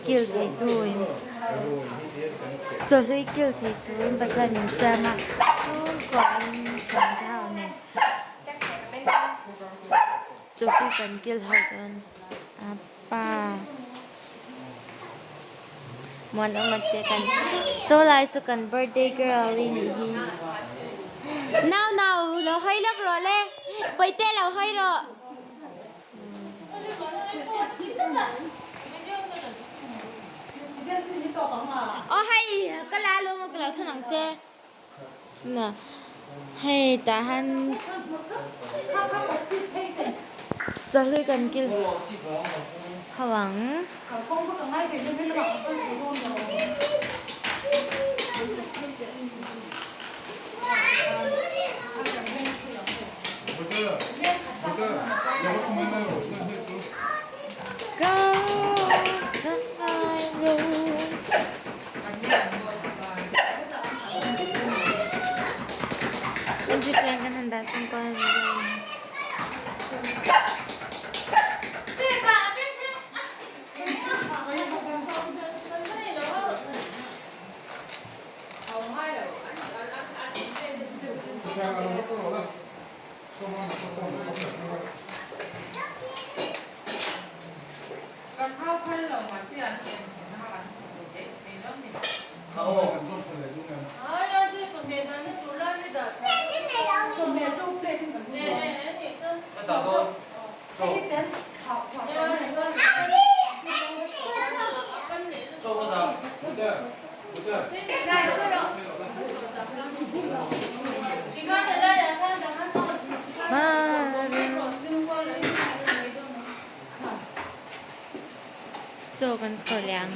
kil thei turin chawhlui kil thei turin Pathian min siam a chhungkua in thian te ho nen chawhlui kan kil ho chuan pa Muanawma te kan saw lai saw kan birthday girl i nih hi nau nau lo hawi lawk rawh le pawite lo hawi rawh. Aw hei ka la lo maw ka lo thawn ang che na hei tah hian chawhlui kan kil ho ang. Chaw kan khawrh leh ang.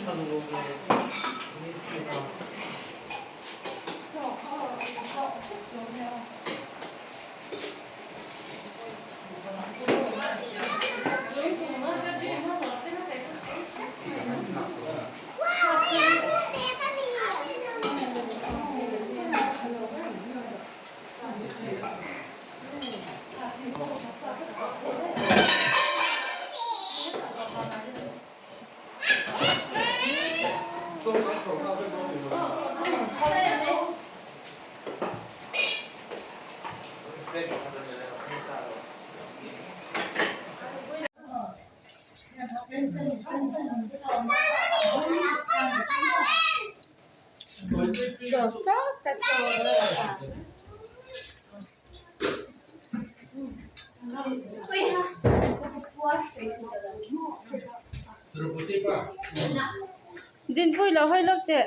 Dinpui lo hawi lawk teh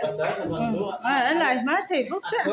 a lai hma thei bawk chiah.